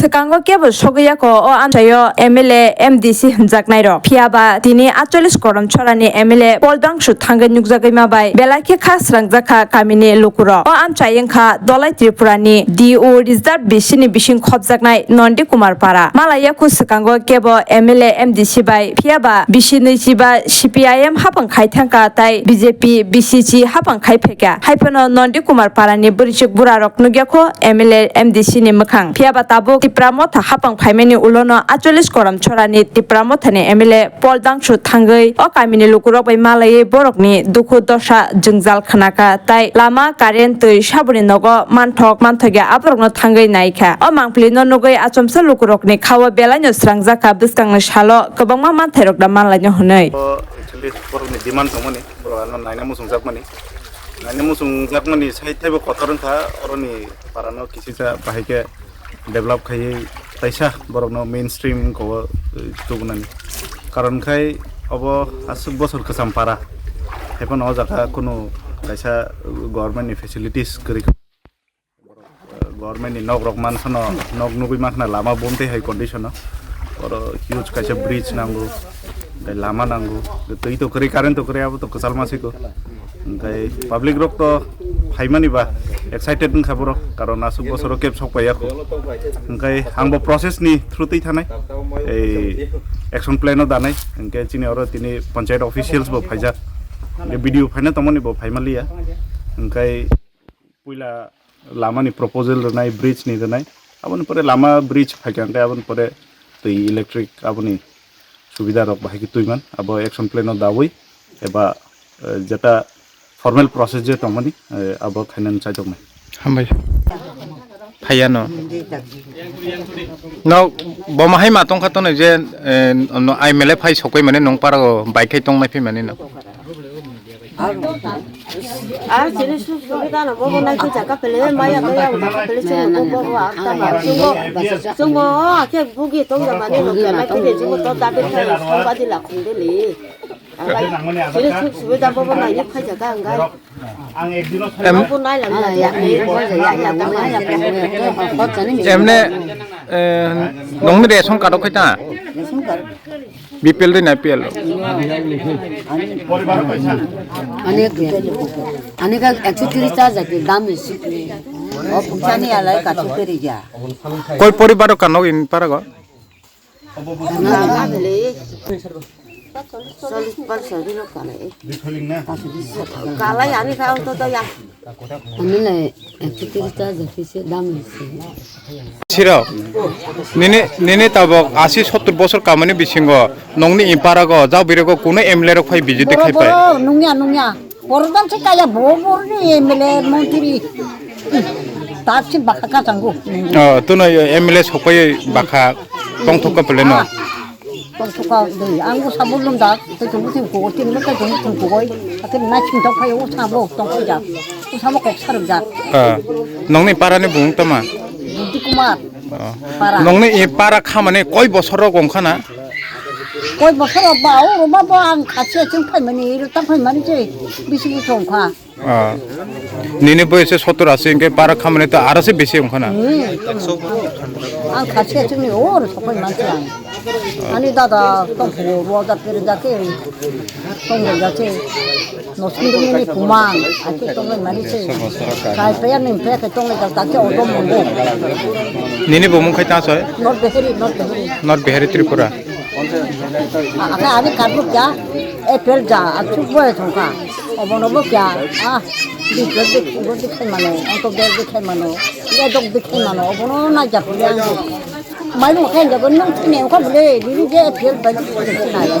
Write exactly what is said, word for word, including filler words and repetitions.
Swkango kebo sogwi yakho o amchaio M L A, M D C hwnjaknairok. Phiyaba tini aitchollish Korom Chorani M L A Paul Dangsu thangwi nukjagwi ma bai belai khe kha srangjakha kamini lukurok. O amchai wngkha Dolai Tripurani D O Reserve B C ni bising khopjaknai Nondi Kumar Para. Mala yakhu swkango kebo M L A, M D C bai phiyaba bisi nwichiba C P I M hapang khai thangkha tai B J P, B C C hapang khai phaikha. Haiphano Nondi Kumar Parani bwrwichwk burarok nukya kho M L A, M D C ni mwkhang. Phiyaba tabuk Tipra Motha hapang phaimani ulono aitchollish Korom Chorani Tipra Mothani M L A Paul Dangsu thangwi o kamini lukurok bai malaiwi borokni dukhu dosa jwngjal khnakha tai lama, current, twi, saboni nogo manthok manthokya aborokno thangwi naikha. O mangpilino nugwi achomsa lukurokni khao belaino srangjakha bwskangni salo kwbangma manthairokno manlaino hwnwi. O, actually, borokni demand tongmani, borok ano naina muchungjakmani. Naina muchungjakmani side taibo kotor wngkha, oroni parano kisisa bahai khe develop khaiwi taisa borokno mainstream wngkha o, eh, tubunani. Karon khai obo aswk bosor kwcham para. Haiphano o jaga kunu kaisa government ni facilities kwrwi. Government ni nok rok mansano nok nugwi mankha lama bonte hai condition o. Oro huge kaisa bridge nango, tei lama nango, tei to kwrwi, current to kwrwi, abo to kwchal ma siko. Hingkai public rok to phaimani ba excited wngkha borok, karon aswk bosoro keb sok paiya kho. Hingkai ang bo process ni through twi thanai, ei action plan o danai, hingkai chini oro tini panchayat officials bo phaijak, hingkai B D O phaina tongmani bo phaimaliya, hingkai puila lama ni proposal rwnai, bridge ni rwnai, aboni pore lama bridge phaikha, hingkai aboni pore twi electric aboni subida rok bahai khe twiman, abo action plan o dawi eba, eh, jeta formal process je tongmani, eh, abo khainani chaitok nai. Hambai. Phaiya no. No, bo mahai ma tongkha to no je, eh, no, M L A phai sokoi mane nong para o bai khai tong nai phi mane no. Ar chini suk suk dana bobo nai khe jaka pele maya to yang jaka pele chungo bobo bo ak ta ma chungo chungo o khe bugi tong ya mani rok ya nai khe chungo to dabe khai song badi la khum de li. Chini suk suk da bobo nai phai jaka ang gai. Em- Bobo nai la ya ya ya ya ya. Emne, eh, nongni ration card o khai ta? B P L de na A P L o? Ani, ani ka ekso tris ta jati dam isi. O pukchani alai kachu keri ja. Koi poribar o kano in parago? Kalai ani ka to ya. Ani le ekso tris ta jati se dam isi. Sirok, nini, nini tabok asi sottur bosor kamani bisingo nongni imparago jabirago kuno M L A rok phai B J P khai phai? Boro, boro, nungya, nungya. Boro dam se kaya bo, boro ni M L A montri. Tak se baka kachango. Oh, tuno M L A sokpai baka tongthok ka pele no? Ah. Tongthok ka dei, ang bo sabo lumjak, tei tongbo thengkugui, tini bo tei tongbo thengkugui, haikhe nai singthok phai o sabo tongthokjak, o sabo kok sarwkjak. Ah, nongni parani bumung tama? Budi Kumar. Oh. Para. Nongni i para khamani koi bosor rok wngkha na? Koi bosor rok ba, o rwma bo ang khasiya chwng phaimani, iro ta phaimani se bisi bwswk wngkha. Ah. Nini boyese sottor asi hingke para khamani to aro se bisi wngkha na? Hmm. Ang khasiya chwngni o oro sopai manse ang. Ani dada tongphugo, ruwajak kerejak se, tongrejakse. Nosindungni kumang, ake tonglai manise. Kai paya ning paya ke tonglai jak, tak se odom mongo. Nini bumung khai ta soi? North Beheri, North Beheri. North Beheri Tripura. Ake ani kadruk ja, apple ja, achuk boy thongka. Obono bo kya? Ah, di ber di, ber di khai mano, ang to ber di khai mano, ya dok di khai mano, obono na ja puli ang. Mai mo khai jago nung thine ko bole, di di je apple bai di khai na.